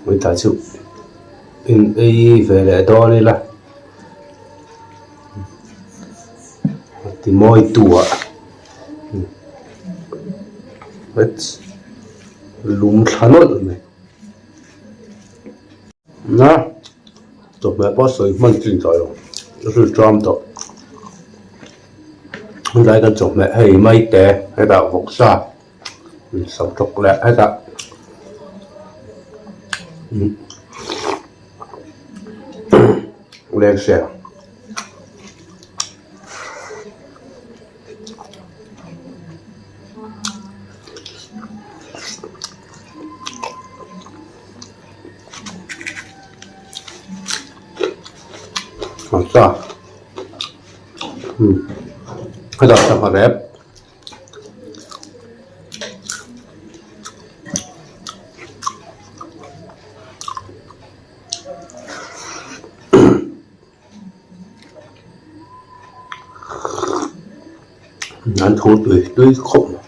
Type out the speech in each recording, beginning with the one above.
Heta chu in ei ve leh dawn ila ti mawi tu ah lung thla nawlh mai na chawhmeh pawh sawi hman chin tawh lo a ri ṭam tawh helai kan chawhmeh hei maite hetah vawksa. Sawtawk leh hetah lengser hetah sangha rep. An thu tui tui khawp mai.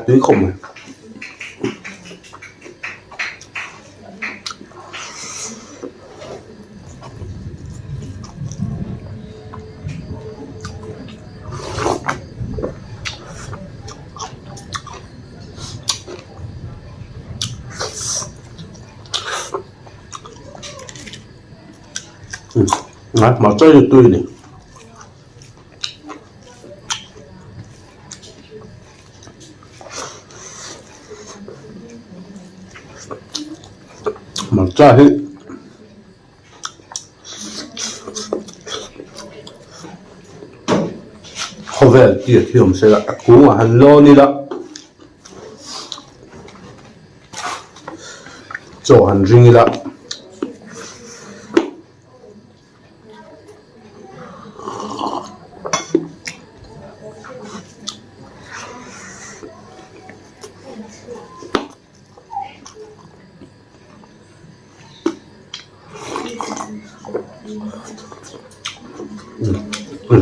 Tui khawp mai. Hmarcha hi tui a ni. Hmarcha hi khawvel tih a thiam sela a kungah han lawn ila chaw han ring ila.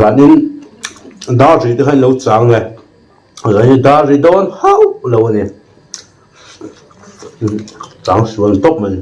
Zanin dar ri te kha in lo chang e zanin dar ri dawn hauh lo a ni chang sual tawp mai.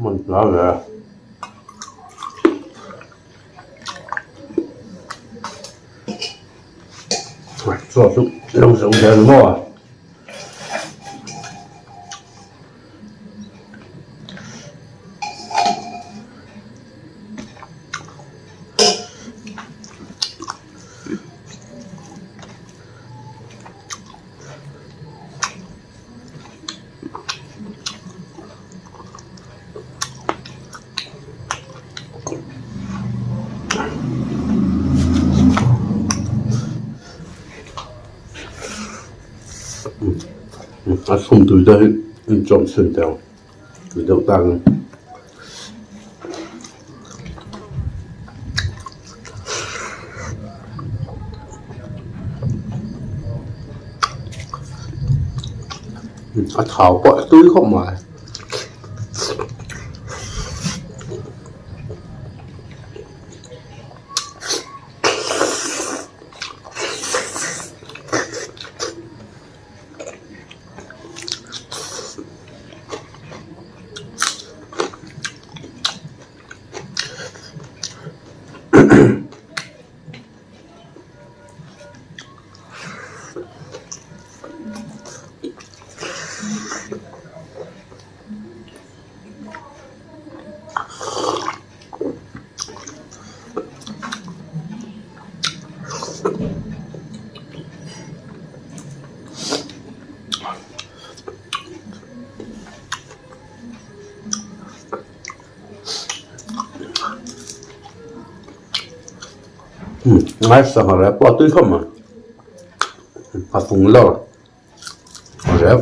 Man hla ve a. Chaw chu lo zo zel maw a. A chhum tui te hi inchawm chhin teh ang tui deuh takin. A thau pawh a tui khawp mai. Ngai sangha rep pawh a tui khawp mai a fung lawr rep.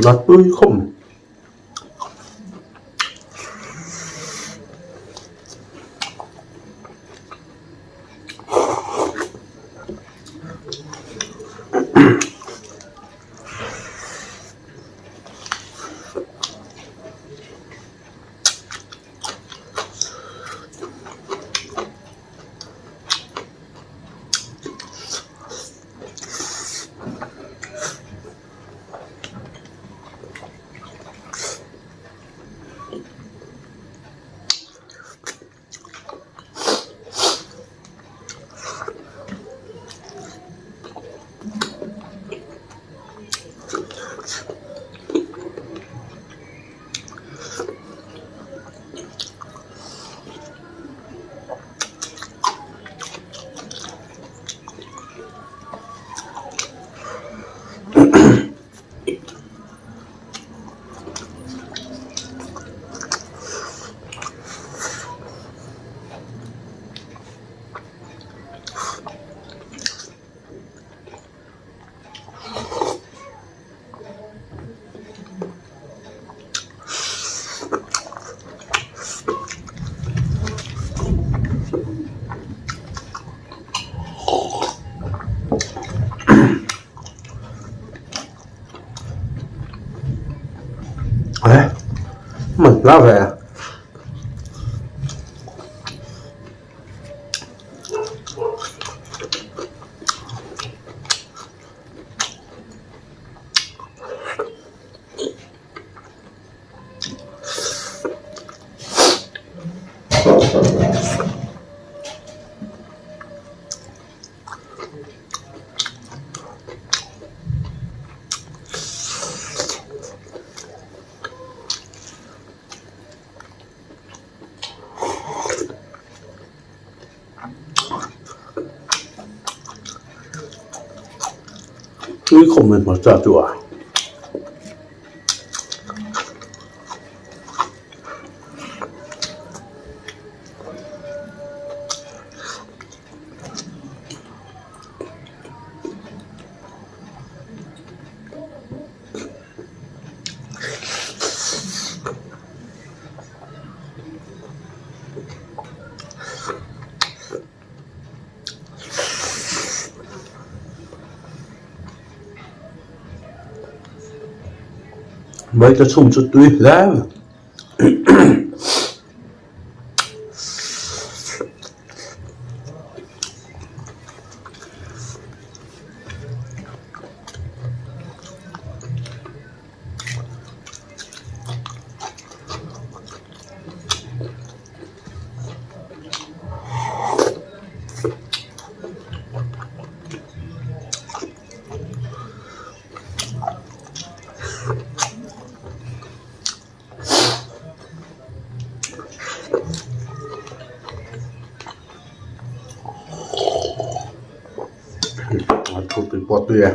La tui khawp mai. Man hla ve a. Tui khawp mai hmarcha chu a. Mai te chhum chu tui hle mai. A thu tui pawh tui e.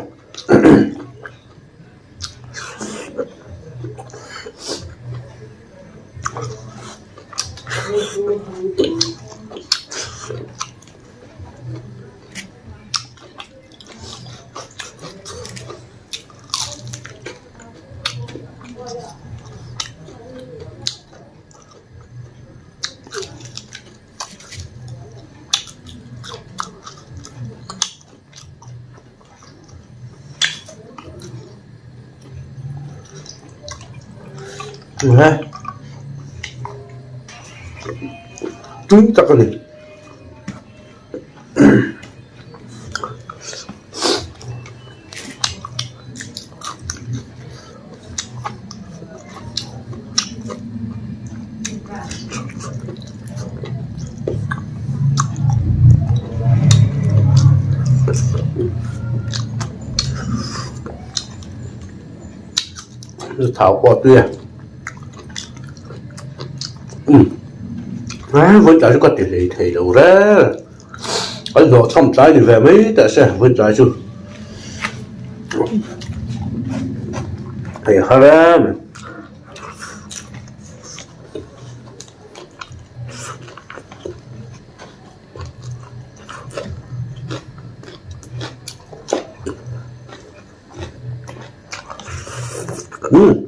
Tui tak a ni. Thau pawh a tui a umm vawi tlai chu ka ti hlei thei lo reng an hlawh chham tlai ni ve mai teh se vawi tlai chu hei har em. Umm.